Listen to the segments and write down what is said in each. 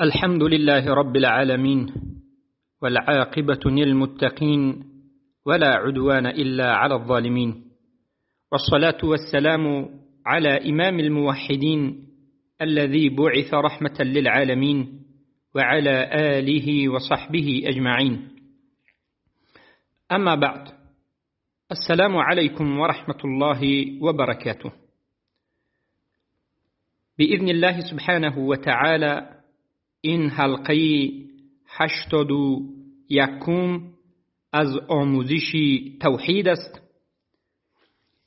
الحمد لله رب العالمين، والعاقبة للمتقين، ولا عدوان إلا على الظالمين، والصلاة والسلام على إمام الموحدين الذي بعث رحمة للعالمين وعلى آله وصحبه أجمعين. أما بعد، السلام عليكم ورحمة الله وبركاته. بإذن الله سبحانه وتعالى این حلقه 81 از آموزش توحید است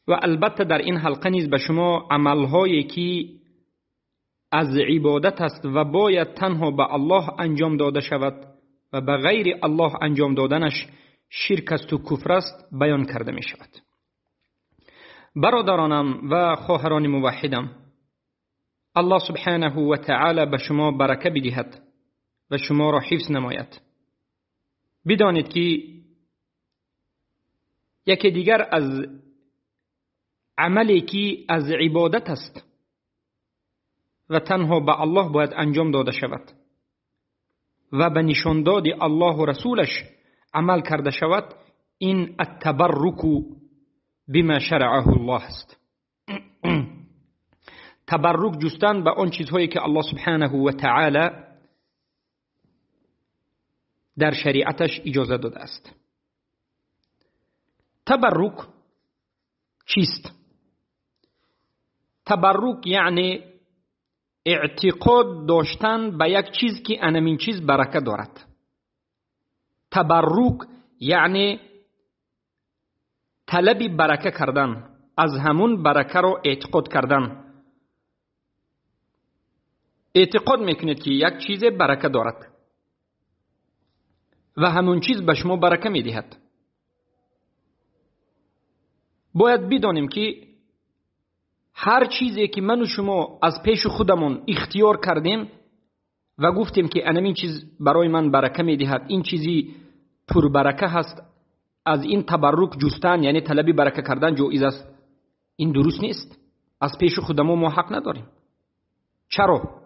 و البته در این حلقه نیز به شما عملهایی که از عبادت است و باید تنها به الله انجام داده شود و به غیر الله انجام دادنش شرک است و کفر است بیان کرده می شود. برادرانم و خواهران موحدم، الله سبحانه و تعالی به شما برکه بدهد و شما را حفظ نماید. بدانید که یکی دیگر از عملی که از عبادت است و تنها به الله باید انجام داده شود و به نشانداد الله و رسولش عمل کرده شود، این التبرک بما شرعه الله است. تبرک جستن به آن چیزهایی که الله سبحانه و تعالی در شریعتش اجازه داده است. تبرک چیست؟ تبرک یعنی اعتقاد داشتن به یک چیز که انمین چیز برکه دارد. تبرک یعنی طلب برکه کردن، از همون برکه رو اعتقاد کردن. اعتقاد میکنید که یک چیز برکه دارد و همون چیز به شما برکه میدهد. باید بدانیم که هر چیزی که من و شما از پیش خودمون اختیار کردیم و گفتیم که انم این چیز برای من برکه میدهد، این چیزی پر برکه هست، از این تبرک جستن یعنی طلب برکه کردن جایز است، این درست نیست. از پیش خودمون ما حق نداریم. چرا؟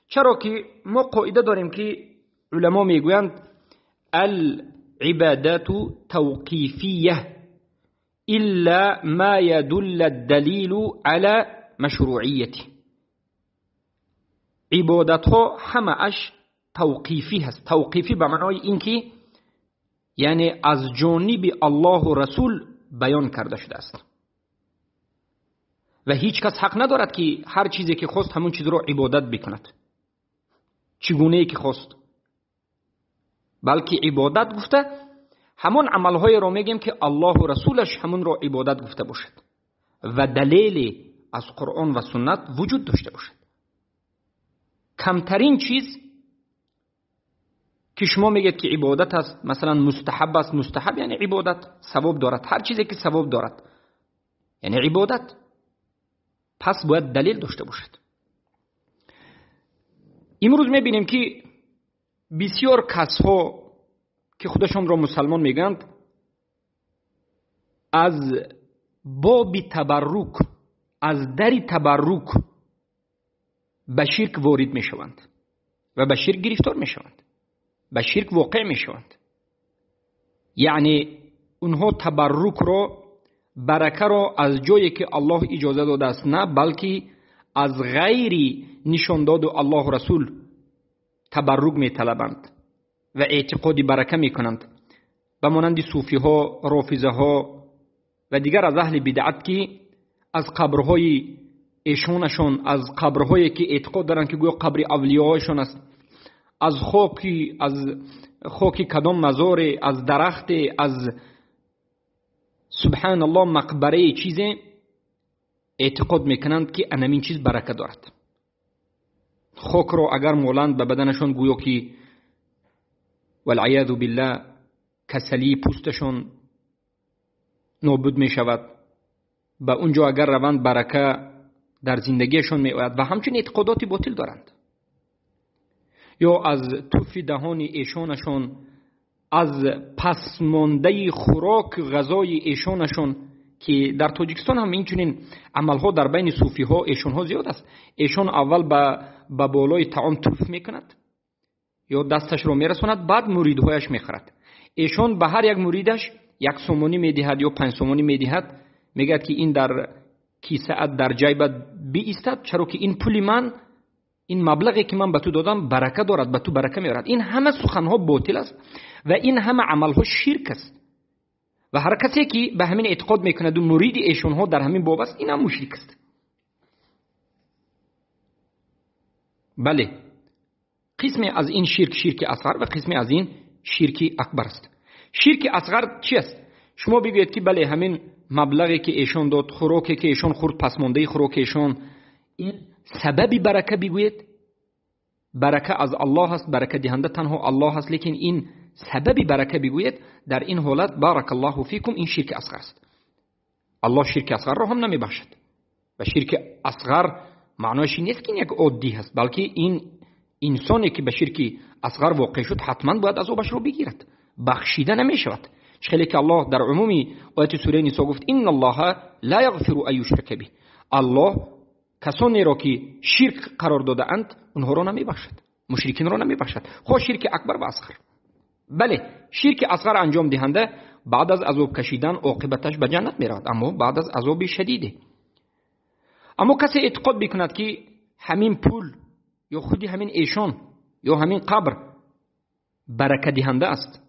چرا که ما قاعده داریم که علما میگویند العبادات توقیفیه إلا ما يدل الدلیل على مشروعیته. عبادت ها همه اش توقیفی هست. توقیفی به معنای اینکه یعنی از جانب الله و رسول بیان کرده شده است و هیچ کس حق ندارد که هر چیزی که خواست همون چیز رو عبادت بکند، چگونه ای که خواست، بلکه عبادت گفته همون عملهای رو میگیم که الله و رسولش همون رو عبادت گفته باشد و دلیل از قرآن و سنت وجود داشته باشد. کمترین چیز که شما میگید که عبادت است، مثلا مستحب است، مستحب یعنی عبادت، ثواب دارد، هر چیزی که ثواب دارد یعنی عبادت، پس باید دلیل داشته باشد. امروز میبینیم که بسیار کسها که خودشان را مسلمان میگند از باب تبرک، از در تبرک به شرک وارد میشوند و به شرک گرفتار میشوند، به شرک واقع میشوند. یعنی اونها تبرک را، برکه را از جایی که الله اجازه داده است نه، بلکه از غیر نشان داد الله و رسول تبرک میطلبند و اعتقاد برکه میکنند، به مانند صوفی ها، رافضه ها و دیگر از اهل بدعت که از قبرهای ایشانشان، از قبرهایی که اعتقاد دارند که گویا قبر اولیاهایشان است، از خاک کدام مزار، از درخت، از سبحان الله مقبره چیزی اعتقاد میکنند که انمین چیز برکه دارد. خاک را اگر مولند به بدنشان گویا که والعیاذ بالله کسلی پوستشان نابود می شود، به اونجا اگر روند برکه در زندگیشان می آید و همچنین اعتقادات باطل دارند. یا از توف دهان ایشانشان، از پسمانده خوراک غذای ایشانشان که در تاجیکستان هم اینچنین عملها در بین صوفی ها ایشان ها زیاد است. ایشان اول به بالای طعام توف میکند. ё дасташро мерасонад, баъд муридҳояш мехӯрад. Эшон ба ҳар як муридаш 1 сомонӣ медиҳад ё 5 сомонӣ медиҳад, мегӯяд ки ин дар кисаат, дар ҷайбат биистад, чаро ки ин пули ман, ин маблағе ки ман ба ту додам барака дорад, ба ту барака меорад. Ин ҳама суханҳо ботил аст ва ин ҳама амалҳо ширк аст. Ва ҳар касе ки ба ҳамин эътиқод мекунад ва муриди эшонҳо дар ҳамин боб аст, ин ҳам мушрик аст. Бале, қисме аз ин ширк ширки асғар ва қисме аз ин ширки акбар аст. Ширки асғар чи аст? Шумо бигӯед ки бале, ҳамин маблағе ки эшон дод, хӯроке ки эшон хӯрд, пасмондаи хӯроки эшон, ин сабаби барака бигӯед. Барака аз Аллоҳ аст, барака диҳанда танҳо Аллоҳ аст, лекин ин сабаби барака бигӯед, дар ин ҳолат баракаллоҳу фикум, ин ширки асғар аст. Аллоҳ ширки асғарро ҳам намебахшад. Ва ширки асғар маънояш ин нест ки ин як оддӣ ҳаст, балки ин инсоне ки ба ширки асғар воқеъ шуд, ҳатман бояд азобашро бигирад, бахшида намешавад. Хеле ки Аллоҳ дар умуми ояти сураи Нисо гуфт: инналлоҳа ла яғфиру ан юшрака биҳ. Аллоҳ касонеро ки ширк қарор додаанд, онҳоро намебахшад, мушрикинро намебахшад, хоҳ ширки акбар ва асғар. Бале, ширки асғар анҷом диҳанда баъд аз азоб кашидан оқибаташ ба ҷаннат меравад, аммо баъд аз азоби шадиде. Аммо касе эътиқод бикунад ки ҳамин пул ё худи ҳамин эшон ё ҳамин қабр баракадиҳанда аст,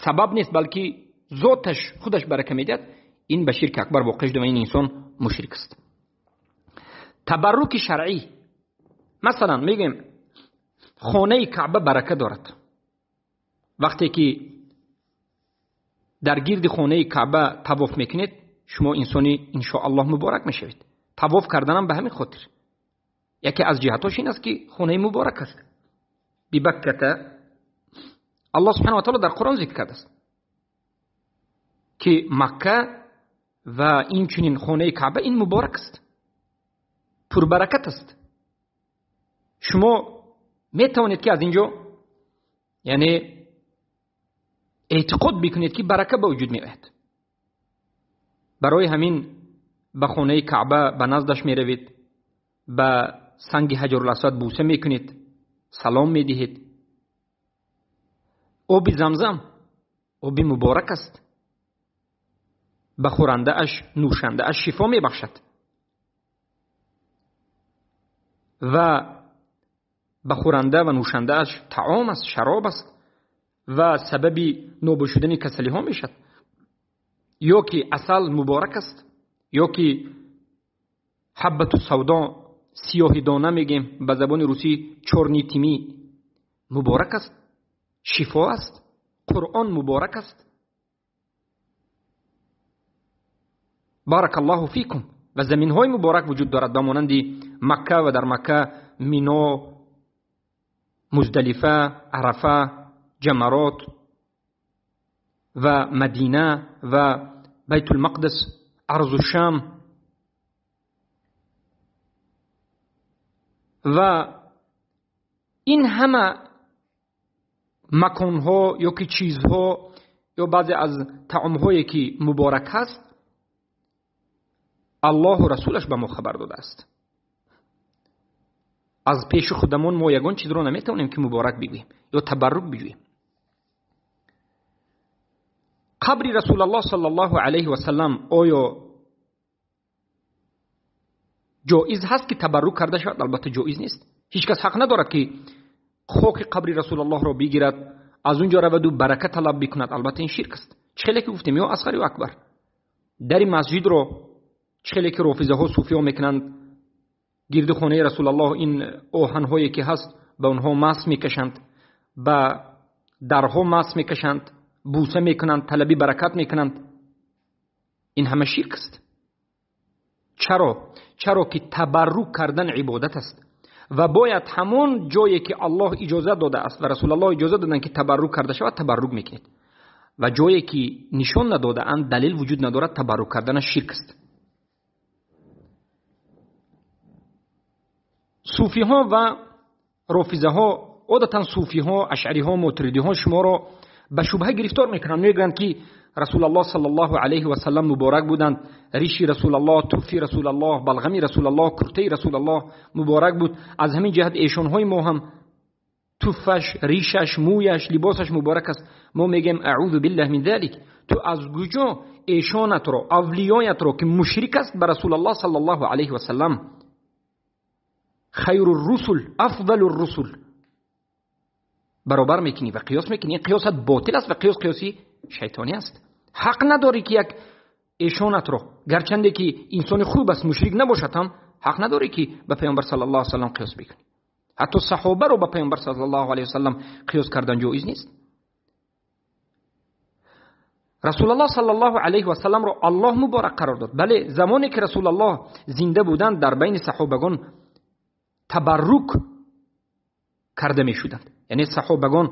сабаб нест, балки зоташ худаш барака медиҳад, ин ба ширки акбар воқеъ шуда ва ин инсон мушрик аст. Табарруки шаръӣ, масалан мегӯем хонаи Каъба барака дорад. Вақте ки дар гирди хонаи Каъба тавоф мекунед, шумо инсони иншоаллоҳ муборак мешавед. Тавоф карданам ба ҳамин хотир. Яке аз ҷиҳатҳош ин аст ки хонаи муборак аст. Бибакката Аллоҳ субҳанаҳу ва таъоло дар Қуръон зикр кардааст ки Макка ва инчунин хонаи Каъба ин муборак аст, пурбаракат аст. Шумо метавонед ки аз инҷо яъне эътиқод бикунед ки барака ба вуҷуд меояд. Барои ҳамин ба хонаи Каъба ба наздаш меравед, ба санги Ҳаҷарул-Асвад бӯса мекунед, салом медиҳед. Оби Замзам оби муборак аст, ба хӯрандааш, нӯшандааш шифо мебахшад ва ба хӯранда ва нӯшандааш таом аст, шароб аст ва сабаби нобуд шудани касалиҳо мешавад. Ё ки асал муборак аст, ё ки ҳаббату савдо, сиёҳи дона мегем ба забони русӣ, чорни тими муборак аст, шифо аст, Қуръон муборак аст. Баракаллоҳу фикум. Ва заминҳои муборак вуҷуд дорад ба монанди Макка ва дар Макка Мино, Муздалифа, Арафа, Ҷамарот ва Мадина ва Байтулмақдис, Арзу Шам ва ин ҳама маконҳо ё ки чизҳо ё баъзе аз таомҳое ки муборак ҳаст, Аллоҳу расулаш ба мо хабар додааст. Аз пеши худамон мо ягон чизро наметавонем ки муборак бигӯем ё табаррук биҷӯем. Қабри Расулаллоҳ саллаллоҳу алайҳи васаллам оё ҷоиз ҳаст ки табаррук карда шавад? Албатта ҷоиз нест. Ҳеҷ кас ҳақ надорад ки хоки қабри Расулаллоҳро бигирад, аз он ҷо раваду барака талаб бикунад. Албатта ин ширк аст. Чӣ хеле ки гуфтем, ё асғар ё акбар. Дари масҷидро чӣ хеле ки рофизаҳо, суфиҳо мекунанд, гирди хонаи Расулаллоҳ ин оҳанҳое ки ҳаст ба онҳо мас мекашанд, ба дарҳо мас мекашанд, бӯса мекунанд, талаби баракат мекунанд. Ин ҳама ширк аст. Чаро? Чаро ки табаррук кардан ибодат аст ва бояд ҳамон ҷое ки Аллоҳ иҷоза додааст ва Расулаллоҳ иҷоза доданд ки табаррук карда шавад, табаррук мекунед. Ва ҷое ки нишон надодаанд, далел вуҷуд надорад, табаррук карданаш ширк аст. Суфиҳо ва рофизаҳо, одатан суфиҳо, ашъариҳо, мотуридиҳо шуморо ба шубҳа гирифтор мекунанд. Мегӯянд ки Расулаллоҳ саллаллоҳу алайҳи васаллам муборак буданд, риши Расулаллоҳ, туфи Расулаллоҳ, балғами Расулаллоҳ, куртаи Расулаллоҳ муборак буд. Аз ҳамин ҷиҳат эшонҳои мо ҳам туфаш, ришаш, мӯяш, либосаш муборак аст. Мо мегӯем аъузу биллаҳ мин залик. Ту аз куҷо эшонатро, авлиёятро, ки мушрик аст ба Расулаллоҳ саллаллоҳу алайҳи васаллам, хайру русул, афзалу русул баробар мекунӣ ва қиёс мекунӣ? Ин қиёсат ботил аст ва қиёс қиёси шайтонӣ аст. Ҳақ надорӣ ки як эшонатро, гарчанде ки инсони хуб аст, мушрик набошад ҳам, ҳақ надорӣ ки ба паёмбар саллаллоҳу алайҳи васаллам қиёс бикунӣ. Ҳатто саҳобаро ба паёмбар саллаллоҳу алайҳи васаллам қиёс кардан ҷоиз нест. Расулаллоҳ саллаллоҳу алайҳи васалламро Аллоҳ муборак қарор дод. Бале, замоне ки Расулаллоҳ зинда буданд, дар байни саҳобагон табаррук карда мешуданд. Яъне саҳобагон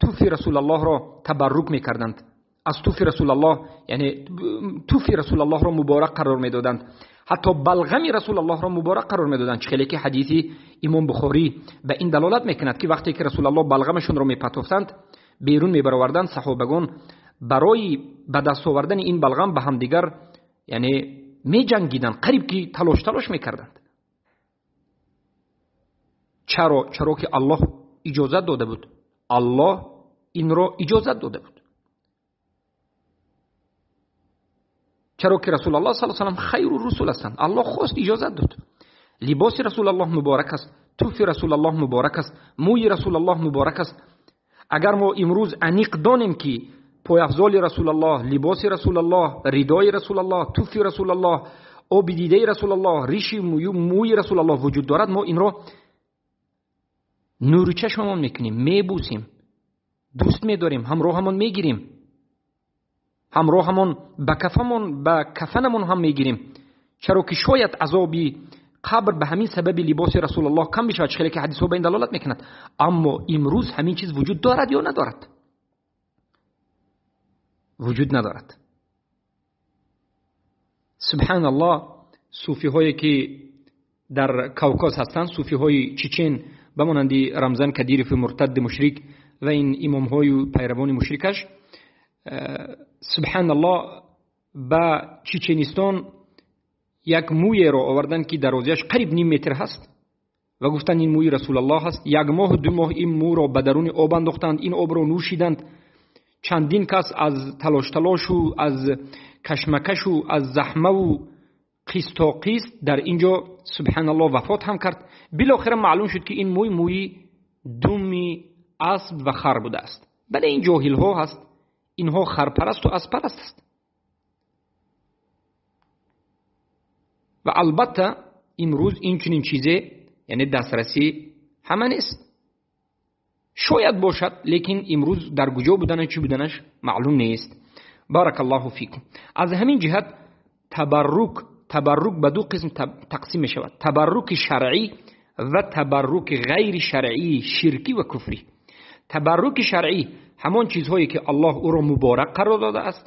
туфи Расулаллоҳро табаррук мекарданд. Аз туфи Расулаллоҳ, яъне туфи Расулаллоҳро муборак қарор медоданд. Ҳатто балғами Расулаллоҳро муборак қарор медоданд. Чӣ хеле ки ҳадиси Имом Бухорӣ ба ин далолат мекунад, ки вақте ки Расулаллоҳ балғамашонро мепатофтанд, берун мебароварданд, саҳобагон барои ба даст овардани ин балғам ба ҳамдигар, яъне меҷангиданд, қариб ки талош талош мекарданд. Чаро? Чаро ки Аллоҳ иҷозат дода буд. Аллоҳ инро иҷозат дода буд. Чаро ки Расулаллоҳ саллаллоҳу алайҳи васаллам хайру русул ҳастанд. Аллоҳ хост, иҷозат дод. Либоси Расулаллоҳ муборак аст, туфи Расулаллоҳ муборак аст, мӯи Расулаллоҳ муборак аст. Агар мо имрӯз аниқ донем ки пойафзоли Расулаллоҳ, либоси Расулаллоҳ, ридои Расулаллоҳ, туфи Расулаллоҳ, оби дидаи Расулаллоҳ, риши мӯи Расулаллоҳ вуҷуд дорад, мо инро нури чашмамон мекунем, мебӯсем, дӯст медорем, ҳамроҳамон мегирем, ҳамроҳамон ба кафамон, ба кафанамон ҳам мегирем. Чаро ки шояд азоби қабр ба ҳамин сабаби либоси Расулаллоҳ кам бишавад, чӣ хеле ки ҳадисҳо ба ин далолат мекунад. Аммо имрӯз ҳамин чиз вуҷуд дорад ё надорад? Вуҷуд надорад. Субҳаналлоҳ, суфиҳое ки дар Кавказ ҳастанд, суфиҳои чечен ба монанди Рамзан Кадиров муртадди мушрик ва ин имомҳою пайравони мушрикаш, субҳаналлоҳ, ба Чеченистон як мӯеро оварданд ки дарозиаш қариб ним метр ҳаст ва гуфтанд ин мӯи Расулаллоҳ ҳаст. Як моҳ, 2 моҳ ин мӯро ба даруни об андохтанд, ин обро нӯшиданд. Чандин кас аз талош талошу аз кашмакашу аз заҳмаву қисто қист дар инҷо субҳаналлоҳ вафот ҳам кард. Билохира маълум шуд ки ин мӯй мӯи думи асб ва хар будааст. Бале, ин ҷоҳилҳо ҳаст, инҳо харпарасту аспараст аст. Ва албатта имрӯз ин чунин чизе, яъне дастрасӣ ҳама нест. Шояд бошад, лекин имрӯз дар куҷо буданаш, чӣ буданаш маълум нест. Баракаллоҳу фикум. Аз ҳамин ҷиҳат табаррук ба ду қисм тақсим мешавад: табарруки шаръӣ ва табарруки ғайри шаръӣ, ширкӣ ва куфрӣ. Табарруки шаръӣ ҳамон чизҳое ки Аллоҳ ӯро муборак қарор додааст.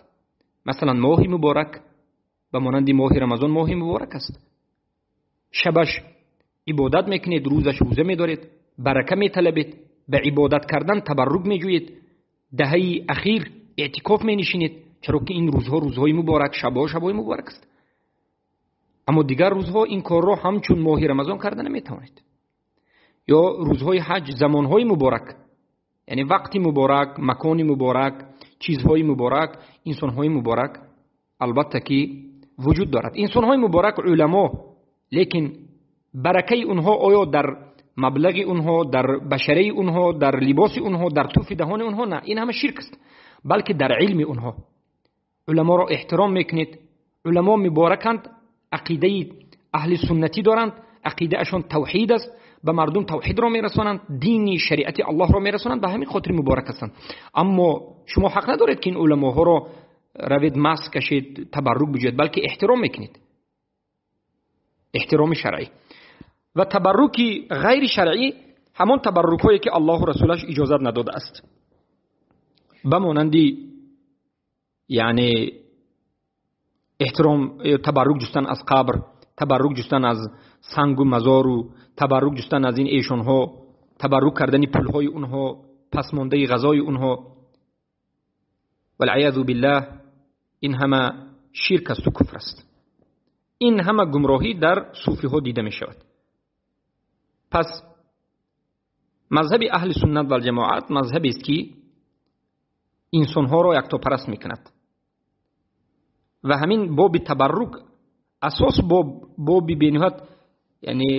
Масалан, моҳи муборак ба монанди моҳи Рамазон моҳи муборак аст. Шабаш ибодат мекунед, рӯзаш рӯза медоред, барака металабед, ба ибодат кардан табаррук меҷӯед, даҳаи ахир эътикоф менишинед, чаро ки ин рӯзҳо рӯзҳои муборак, шабҳо шабҳои муборак аст. Аммо дигар рӯзҳо ин корро ҳамчун моҳи Рамазон карда наметавонед. Ё рӯзҳои ҳаҷ, замонҳои муборак, яъне вақти муборак, макони муборак, чизҳои муборак, инсонҳои муборак албатта ки вуҷуд дорад. Инсонҳои муборак уламо, лекин баракаи онҳо оё дар маблағи онҳо, дар башараи онҳо, дар либоси онҳо, дар туфи даҳони онҳо? На, ин ҳама ширк аст, балки дар илми онҳо. Уламоро эҳтиром мекунед, уламо мубораканд, ақидаи аҳли суннатӣ доранд, ақидаашон тавҳид аст, ба мардум тавҳидро мерасонанд, дини шариати Аллоҳро мерасонанд, ба ҳамин хотир муборак ҳастанд. Аммо шумо ҳақ надоред ки ин уламоҳоро равед мас кашед, табаррук биҷӯед, балки эҳтиром мекунед, эҳтироми шаръӣ. Ва табарруки ғайри шаръӣ ҳамон табаррукҳое ки Аллоҳу расулаш иҷозат надодааст, ба монанди яъне эҳтиром, табаррук ҷустан аз қабр, табаррук ҷустан аз сангу мазору, табаррук ҷустан аз ин эшонҳо, табаррук кардани пулҳои онҳо, пасмондаи ғазои онҳо. Валъиязу биллаҳ, ин ҳама ширк асту куфр аст. Ин ҳама гумроҳӣ дар суфиҳо дида мешавад. Пас Мазҳаби аҳли суннат вал ҷамоат мазҳабест ки инсонҳоро яктопараст мекунад ва ҳамин боби табаррук асос боби бениҳоят яъне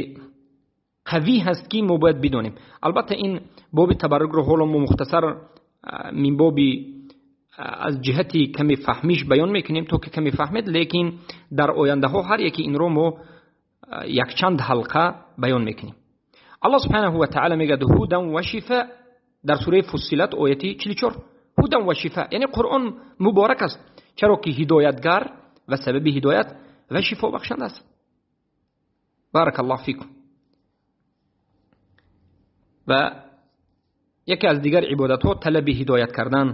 қавӣ ҳаст ки мо бояд бидонем. Албатта ин боби табаррукро ҳоло мо мухтасар мин боби аз ҷиҳати каме фаҳмиш баён мекунем то ки каме фаҳмед, лекин дар ояндаҳо ҳар яке инро мо якчанд ҳалқа баён мекунем. Аллоҳ субҳанаҳу ва таъала мегӯяд ҳудан ва шифо дар сураи Фуссилат ояти 44. Ҳудан ва шифо яъне Қуръон муборак аст, чаро ки ҳидоятгар ва сабаби ҳидоят ва шифо бахшанда аст. Баракаллоҳу фикум. Ва яке аз дигар ибодатҳо талаби ҳидоят кардан.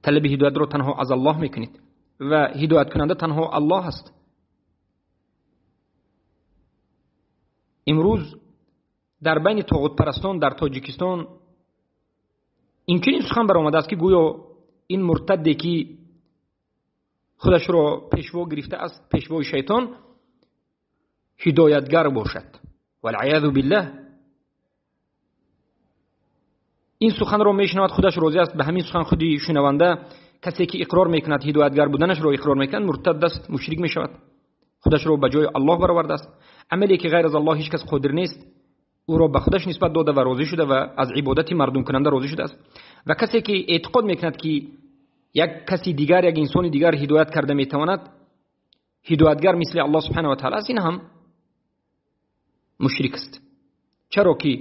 Талаби ҳидоятро танҳо аз Аллоҳ мекунед ва ҳидояткунанда танҳо Аллоҳ аст. Имрӯз дар байни тоғутпарастон дар Тоҷикистон инчунин сухан баромадааст ки гӯё ин муртаде ки худашро пешво гирифтааст, пешвои шайтон, ҳидоятгар бошад. Валъиязу биллаҳ. Ин суханро мешунавад, худаш розӣ аст ба ҳамин сухан. Худи шунаванда касе ки иқрор мекунад, ҳидоятгар буданашро иқрор мекунад, муртад аст, мушрик мешавад, худашро ба ҷои Аллоҳ баровардааст. Амале ки ғайр аз Аллоҳ ҳеҷ кас қодир нест, ӯро ба худаш нисбат дода ва розӣ шуда ва аз ибодати мардумкунанда розӣ шудааст. Ва касе ки эътиқод мекунад ки як каси дигар, як инсони дигар ҳидоят карда метавонад, ҳидоятгар мисли Аллоҳ субҳанаҳу ва таъала аст, ин ҳам мушрик аст. Чаро ки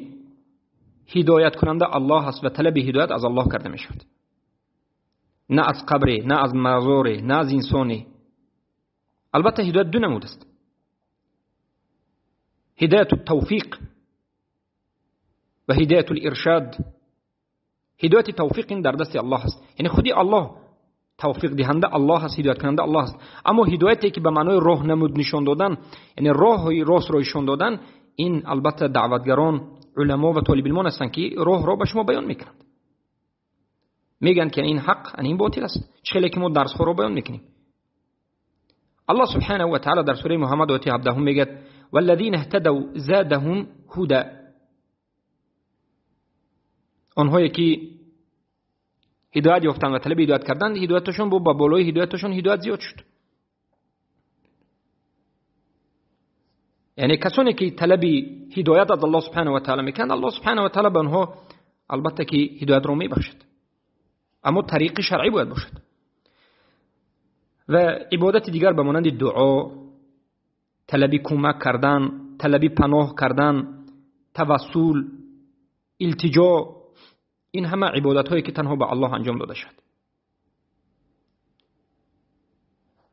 ҳидояткунанда Аллоҳ аст ва талаби ҳидоят аз Аллоҳ карда мешавад, на аз қабре, на аз мазоре, на аз инсоне. Албатта ҳидоят ду намуд аст: ҳидояту тавфиқ ва ҳидояту иршад. Ҳидояти тавфиқ ин дар дасти Аллоҳ аст, яъне худи Аллоҳ тавфиқ диҳанда Аллоҳ аст, ҳидояткунанда Аллоҳ аст. Аммо ҳидояте ки ба маънои роҳ намуд нишон додан, яъне роҳи ростро нишон додан, ин албатта даъватгарон, уламо ва толибилмон ҳастанд ки роҳро ба шумо баён мекунанд, мегӯянд ки ин ҳақ, ин ботил аст. Чӣ хеле ки мо дарсҳоро баён мекунем. Аллоҳ субҳанаҳу ва таъала дар сураи Муҳаммад ояти 17 мегӯяд: валлазина иҳтадав задаҳум ҳуда. Онҳое ки ҳидоят ёфтанд ва талаби ҳидоят карданд, ҳидояташон ба болои ҳидояташон ҳидоят зиёд шуд. Яъне касоне ки талаби ҳидоят аз Аллоҳ субҳанаҳу ва таъала мекунанд, Аллоҳ субҳанаҳу ва таъала ба онҳо албатта ки ҳидоятро мебахшад, аммо тариқи шаръӣ бояд бошад. Ва ибодати дигар ба монанди дуо, талаби кӯмак кардан, талаби паноҳ кардан, тавассул, илтиҷо, ин ҳама ибодатҳое ки танҳо ба Аллоҳ анҷом дода шавад.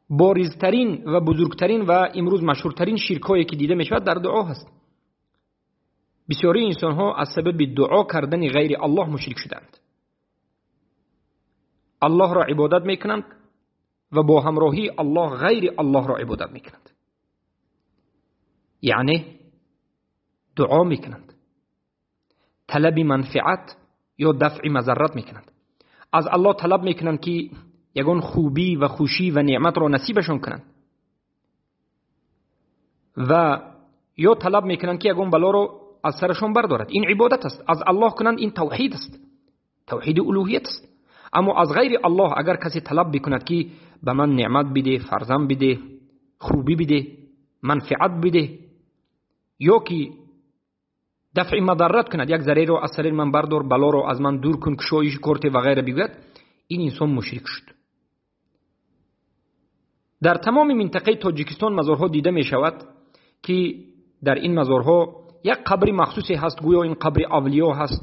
Боризтарин ва бузургтарин ва имрӯз машҳуртарин ширкҳое ки дида мешавад дар дуо ҳаст. Бисёри инсонҳо аз сабаби дуо кардани ғайри Аллоҳ мушрик шуданд. Аллоҳро ибодат мекунанд ва бо ҳамроҳии Аллоҳ ғайри Аллоҳро ибодат мекунанд, яъне дуо мекунанд, талаби манфиат ё дафъи мазаррат мекунанд. Аз Аллоҳ талаб мекунанд ки ягон хубӣ ва хушӣ ва неъматро насибашон кунанд ва ё талаб мекунанд ки ягон балоро аз сарашон бардорад. Ин ибодат аст. Аз Аллоҳ кунанд, ин тавҳид аст, тавҳиди улуҳият аст. Аммо аз ғайри Аллоҳ агар касе талаб бикунад ки ба ман неъмат биде, фарзанд биде, хубӣ биде, манфиат биде, ё ки дафъи мадаррат кунад, як зареро аз сари ман бардор, балоро аз ман дур кун, кушоиши корте ва ғайра бигӯяд, ин инсон мушрик шуд. Дар тамоми минтақаи Тоҷикистон мазорҳо дида мешавад ки дар ин мазорҳо як қабри махсусе ҳаст, гӯё ин қабри авлиё ҳаст,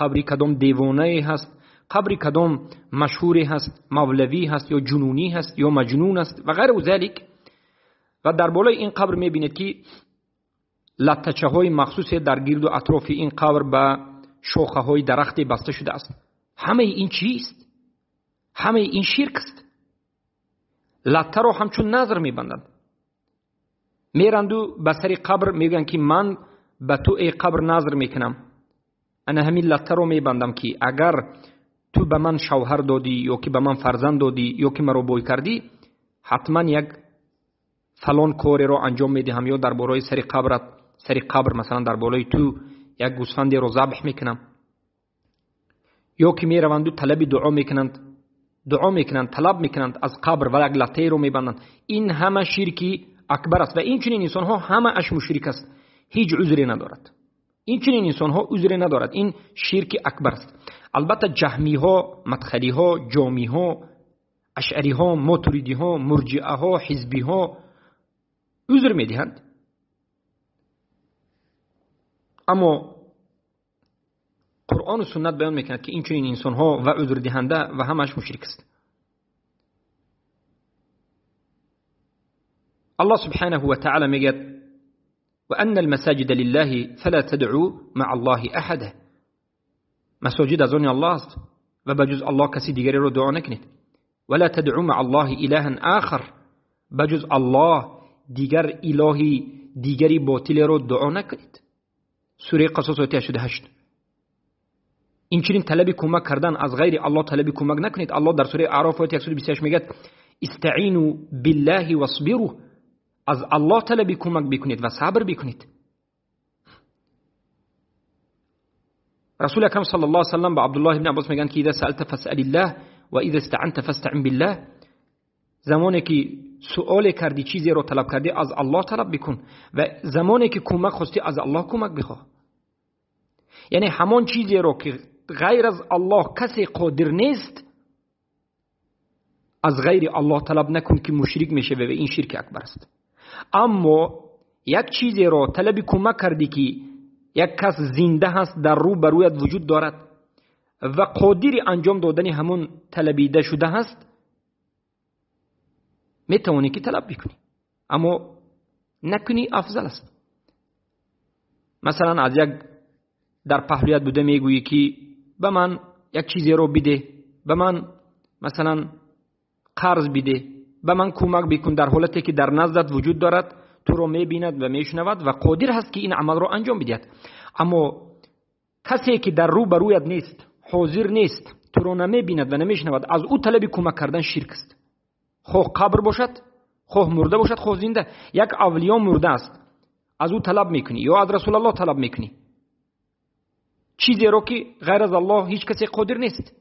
қабри кадом девонае ҳаст, қабри кадом машҳуре ҳаст, мавлавӣ ҳаст ё ҷунунӣ ҳаст ё маҷнун аст ва ғайру залик. Ва дар болои ин қабр мебинед ки латтачаҳои махсусе дар гирду атрофи ин қабр ба шохаҳои дарахте баста шудааст. Ҳамаи ин чист? Ҳамаи ин ширк аст. Латтаро ҳамчун назр мебанданд, меранду ба сари қабр мегӯянд ки ман ба ту эй қабр назр мекунам, ана ҳамин латтаро мебандам ки агар ту ба ман шавҳар додӣ ё ки ба ман фарзанд додӣ ё ки маро бой кардӣ, ҳатман як фалон кореро анҷом медиҳам, ё дар болои сари қабрат, сари қабр масалан дар болои ту як гӯсфандеро забҳ мекунам. Ё ки мераванду талаби дуо мекунанд, дуо мекунанд, талаб мекунанд аз қабр ва як латтаеро мебанданд. Ин ҳама ширки акбар аст ва ин чунин инсонҳо ҳамааш мушрик аст, ҳеҷ узре надорад. Ин чунин инсонҳо узре надорад, ин ширки акбар аст. Албатта ҷаҳмиҳо, мадхалиҳо, ҷомиҳо, ашъариҳо, мотуридиҳо, мурҷиаҳо, ҳизбиҳо узр медиҳанд, аммо қуръону суннат баён мекунад ки ин чунин инсонҳо ва узрдиҳанда ва ҳамааш мушрик аст. الله سبحانه وتعالى میگه وأن المساجد لله فلا تدعوا مع الله أحدا. مساجد از آن الله است و بجز الله کسی دیگری رو دعا نکنید. ولا تدعوا مع الله إلها آخر، بجز الله دیگر الهی دیگری باطل رو دعا نکنید. سوره قصص آیه 88. این چنین طلب کمک کردن از غیر الله طلب کمک نکنید. الله در سوره اعراف آیه 128 میگه استعینوا بالله واصبروا، از الله طلب کمک بکنید و صبر بکنید. رسول اکرم صلی الله علیه و سلم به عبدالله ابن عباس میگن که اذا سألت فاسأل الله و اذا استعنت فاستعن بالله. زمانی که سؤال کردی، چیزی رو طلب کردی، از الله طلب بکن و زمانی که کمک خواستی از الله کمک بخواه. یعنی همان چیزی رو که غیر از الله کسی قادر نیست، از غیر الله طلب نکن که مشرک میشه و این شرک اکبر است. اما یک چیزی رو طلب کمک کردی که یک کس زنده هست، در رو برویت وجود دارد و قادر انجام دادن همون طلبیده شده هست، میتوانی که طلب بکنی، اما نکنی افضل است. مثلا از یک در پهلویت بوده میگویی که به من یک چیزی رو بده، به من مثلا قرض بده، به من کمک بکن، در حالتی که در نزدت وجود دارد، تو رو میبیند و میشنود و قادر هست که این عمل رو انجام بدهد. اما کسی که در رو برویت نیست، حاضر نیست، تو رو نمیبیند و نمیشنود، از او طلب کمک کردن شرک است. خواه قبر باشد، خواه مرده باشد، خواه زنده. یک اولیا مرده است، از او طلب میکنی یا از رسول الله طلب میکنی چیزی رو که غیر از الله هیچ کسی قادر نیست،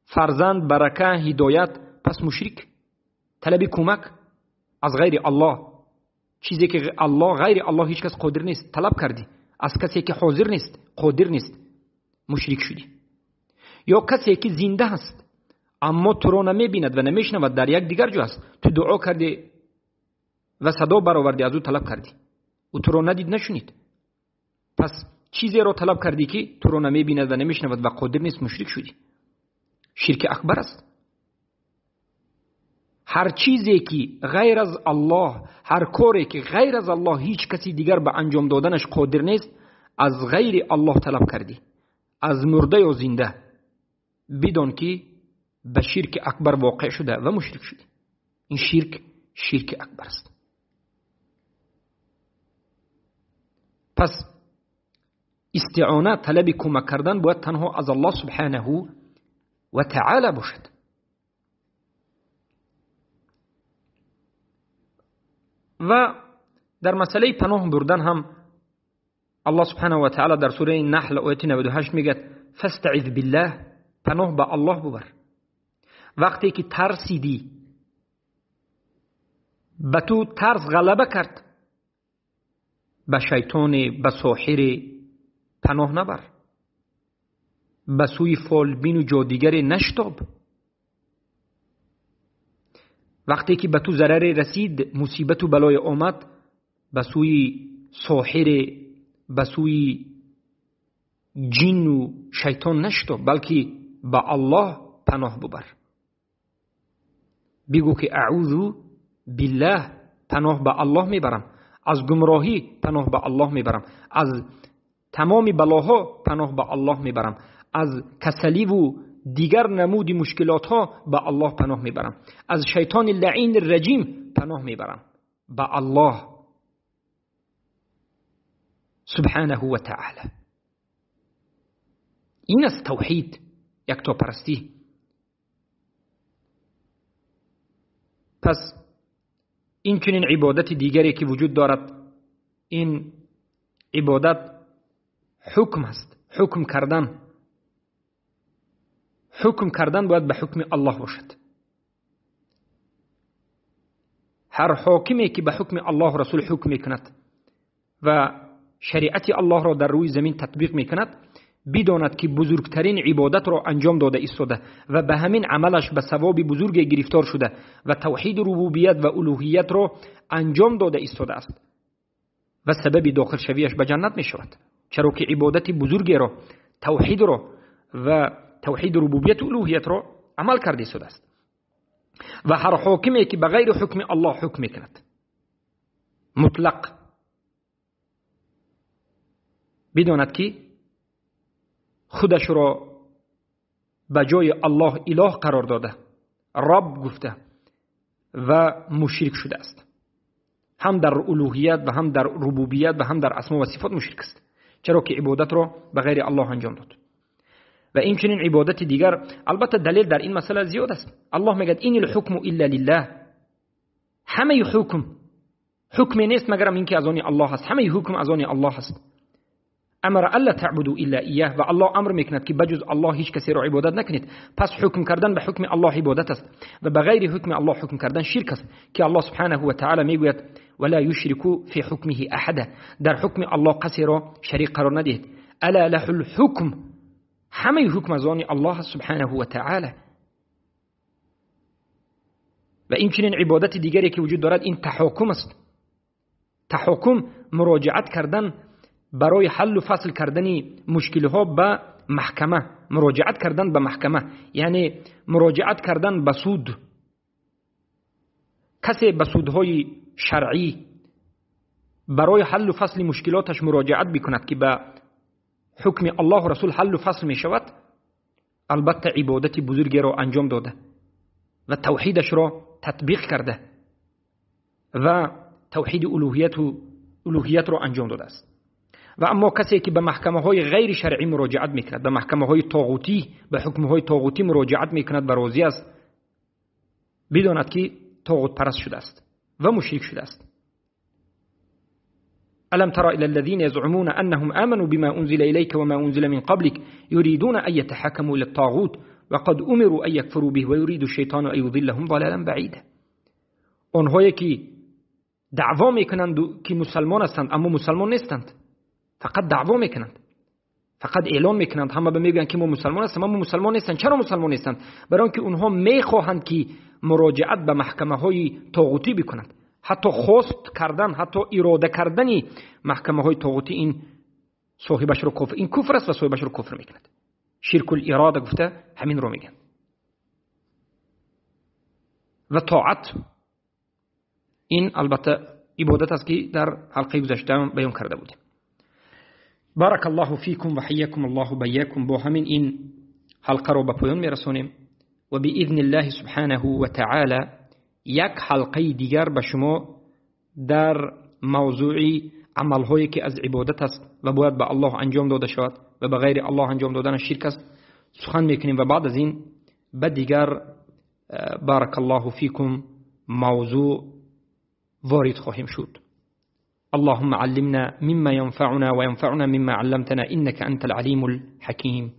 فرزند، برکه، هدایت، پس مشرک. طلب کمک از غیر الله، چیزی که الله غیر الله هیچ کس قادر نیست، طلب کردی از کسی که حاضر نیست، قادر نیست، مشرک شدی. یا کسی که زنده است اما تو رو نمیبیند و نمیشنود، در یک دیگر جا است، تو دعا کردی و صدا برآوردی، از او طلب کردی، او تو رو ندید، نشنید، پس چیزی رو طلب کردی که تو رو نمیبیند و نمیشنود و قادر نیست، مشرک شدی. شرک اکبر است. هر چیزی که غیر از الله، هر کاری که غیر از الله هیچ کسی دیگر به انجام دادنش قادر نیست، از غیر الله طلب کردی، از مرده یا زنده، بدان که به شرک اکبر واقع شده و مشرک شدی. این شرک، شرک اکبر است. پس استعانه، طلب کمک کردن باید تنها از الله سبحانه و تعالی باشد. و در مسئله پناه بردن هم الله سبحانه و تعالی در سوره نحل آیه 98 میگه فاستعذ بالله، پناه به الله ببر. وقتی که ترسیدی، به تو ترس غلبه کرد، به شیطان، به ساحر پناه نبر، به سوی فالبین و جادوگر نشتاب. وقتی که به تو ضرر رسید، مصیبت و بلای آمد، به سوی ساحر، به سوی جن و شیطان نشتاب، بلکه به الله پناه ببر. بگو که اعوذ بالله، پناه به الله میبرم، از گمراهی پناه به الله میبرم، از تمام بلاها پناه به الله میبرم، از کسلی و دیگر نمود مشکلات ها به الله پناه میبرم، از شیطان لعین رجیم پناه میبرم به الله سبحانه و تعالی. این است توحید، یکتاپرستی. پس این چنین عبادت دیگری که وجود دارد، این عبادت حکم است. حکم کردن، حکم کردن باید به حکم الله باشد. هر حاکمی که به حکم الله و رسول حکم میکند و شریعت الله را در روی زمین تطبیق میکند، بداند که بزرگترین عبادت را انجام داده ایستاده و به همین عملش به ثواب بزرگ گرفتار شده و توحید ربوبیت و الوهیت را انجام داده ایستاده است و سبب داخل شویش به جنت می شود. چرا که عبادت بزرگ را، توحید را و توحید ربوبیت و الوهیت را عمل کرده ایستاده است. و هر حاکمی که به غیر حکم الله حکم میکند مطلق، بداند که خودش را به جای الله اله قرار داده، رب گفته و مشرک شده است. هم در الوهیت و هم در ربوبیت و هم در اسما و صفات مشرک است، چرا که عبادت را به غیر الله انجام داد. و این چنین عبادت دیگر، البته دلیل در این مسئله زیاد است. الله میگه این الحکم الا لله، همه حکم حکم نیست مگر اینکه از آن الله است، همه حکم از آن الله است. امر الا تعبدوا الا ایاه، و الله امر میکند که بجز الله هیچ کسی را عبادت نکنید. پس حکم کردن به حکم الله عبادت است و به غیر حکم الله حکم کردن شرک است که الله سبحانه و تعالی میگوید ولا یشرک فی حکمه احدا، در حکم الله کسی را شریک قرار ندهید. الا له الحکم، همه حکم از آن الله سبحانه و تعالی. و این چنین عبادت دیگری که وجود دارد این تحاکم است. تحاکم مراجعت کردن برای حل و فصل کردن مشکل ها به محکمه، مراجعت کردن به محکمه، یعنی مراجعت کردن به سود. کسی به سودهای شرعی برای حل و فصل مشکلاتش مراجعت بکند که به حکم الله و رسول حل و فصل می شود، البته عبادت بزرگی را انجام داده و توحیدش را تطبیق کرده و توحید الوهیت را انجام داده است. و اما کسی که به محکمه های غیر شرعی مراجعت میکند، به محکمه های طاغوتی، به حکم های طاغوتی مراجعت میکند و راضی است، بداند که طاغوت پرست شده است و مشرک شده است. ألم تر إلى الذين يزعمون أنهم آمنوا بما أنزل إليك وما أنزل من قبلك يريدون أن يتحكموا إلى الطاغوت وقد أمروا أن يكفروا به ويريد الشيطان أن يضلهم ضلالا بعيدا. آنهایی که دعوا میکنند که مسلمان هستند اما مسلمان نیستند، فقط دعوا میکنند، فقط اعلام میکنند، همه به میگن که ما مسلمان هستیم اما مسلمان نیستند. چرا مسلمان نیستند؟ برای اینکه اونها میخواهند که مراجعت به محکمه های طاغوتی بکنند. حتی خواست کردن، حتی اراده کردن محکمه های طاغوتی این صاحبش رو کفر، این کفر است و صاحبش رو کفر میکند. شرک الاراده گفته همین رو میگن. و طاعت این البته عبادت است که در حلقه گذشته بیان کرده بودیم. بارک الله فیکم و حیاکم الله و بیاکم. با همین این حلقه رو به پایان میرسونیم و باذن الله سبحانه و تعالی یک حلقه دیگر به شما در موضوع عملهایی که از عبادت است و باید به الله انجام داده شود و به غیر الله انجام دادن شرک است سخن میکنیم و بعد از این به دیگر بارک الله فیکم موضوع وارد خواهیم شد. اللهم علمنا مما ينفعنا وينفعنا مما علمتنا إنك أنت العليم الحكيم.